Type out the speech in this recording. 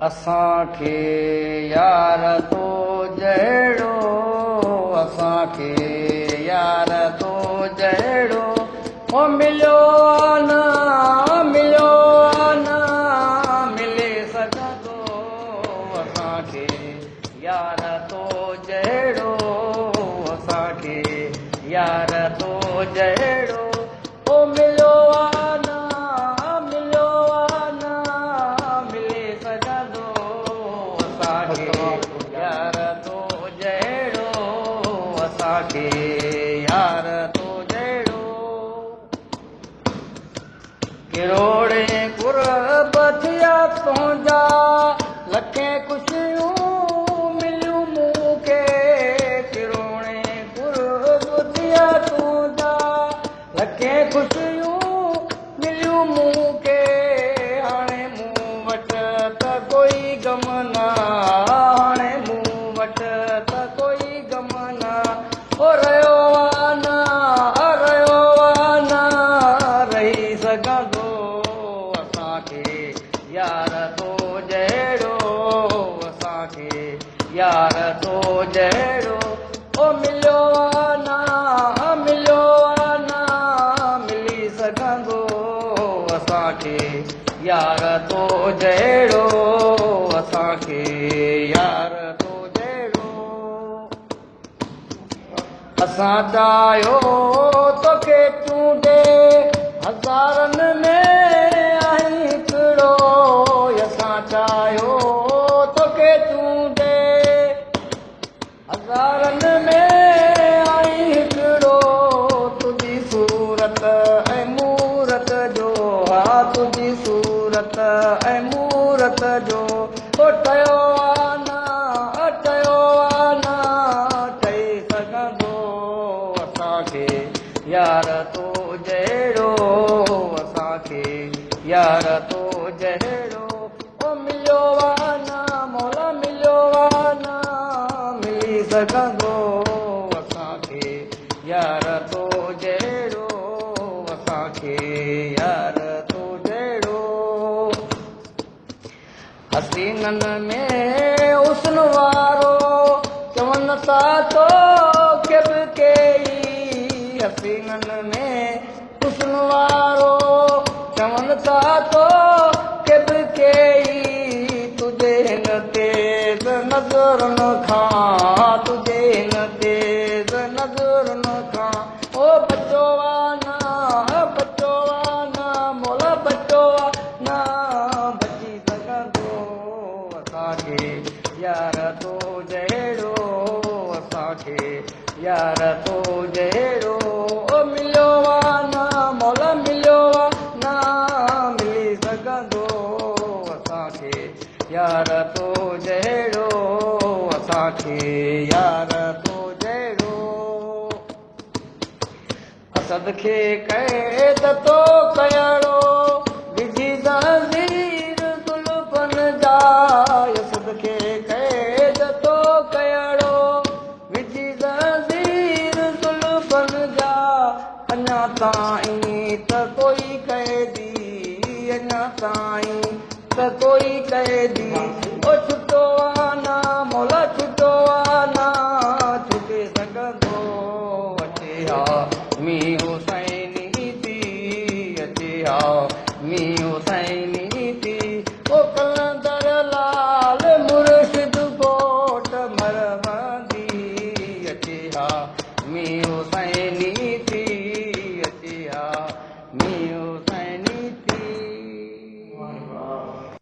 اسان کي يار تو جهڙو، اسان کي يار تو جهڙو او مليو نه، مليو نه ملي سگهندو. اسان کي يار تو جهڙو، اسان کي يار تو جهڙو او مليو نه، مليو نه ملي سگهندو. اسان کي يار تو جهڙو، اسان کي يار تو جهڙو. ڪروڙين قرب ٿيا تنهنجا، لکين خوشيون مليون مون کي. ڪروڙين قرب ٿيا تنهنجا، لکين خوشيون مليون مون کي. هاڻي مون وٽ ته ڪوئي غم نه، هاڻي مون وٽ ته ڪوئي غم نه او رهيو آ، نه رهيو آ، نه رهي سگهندو. اسان کي يار تو جهڙو، اسان کي يار تو جهڙو او مليو آ نه، مليو آ نه ملي سگهندو. اسان کي يار تو جهڙو، اسان کي يار تو جهڙو. اسان چاهيو توکي چونڊي، هزارن ۾ آهين هڪڙو. اسان چاهيو توکي چونڊي، هزارن ۾ آهين هڪڙو. تنهنجي صورت ۽ مورت جو، ها تنهنجي صورت ۽ مورت جو او ٺهيو آ نه، ٺهيو آ نه ٺهي سگهندو. اسان کي يار تو جهڙو، اسان کي يار تو جهڙو او مليو آ نه، مولا مليو آ نه ملي سگهندو. اسان کي يار تو جهڙو، اسان کي يار تو جهڙو. حسينن ۾ حسن وارو چون ٿا توکي به ڪيئي. حسينن ۾ حسن وارو چون ٿا توکي به ڪيئي. تنهنجي هن تيز نظرن کان، تنهنجي هن تيز نظرن کان او بچو آ نه، بچو آ نه، مولا بچو آ نه بچي سگهندو. اسان کي يار تو جهڙو، اسان کي يار تو جهڙو او مليو آ نه، مولا مليو آ نه ملي سگهندو. اسان کي يار تو جهڙو، اسان کي يار تو جهڙو. اسد کي قيد تو ڪيڙو، وجهي زنجير زلفن جا. اسد کي قيد تو ڪيڙو، وجهي زنجير زلفن جا. اڃا تائين ته ڪوئي قيدي، اڃا تائين ته ڪوئي قيدي او ڇٽو آ نه، مولا ڇٽو آ نه ڇٽي سگهندو. اچي ها مينهن حسيني ٿي، اچي ها مينهن حسيني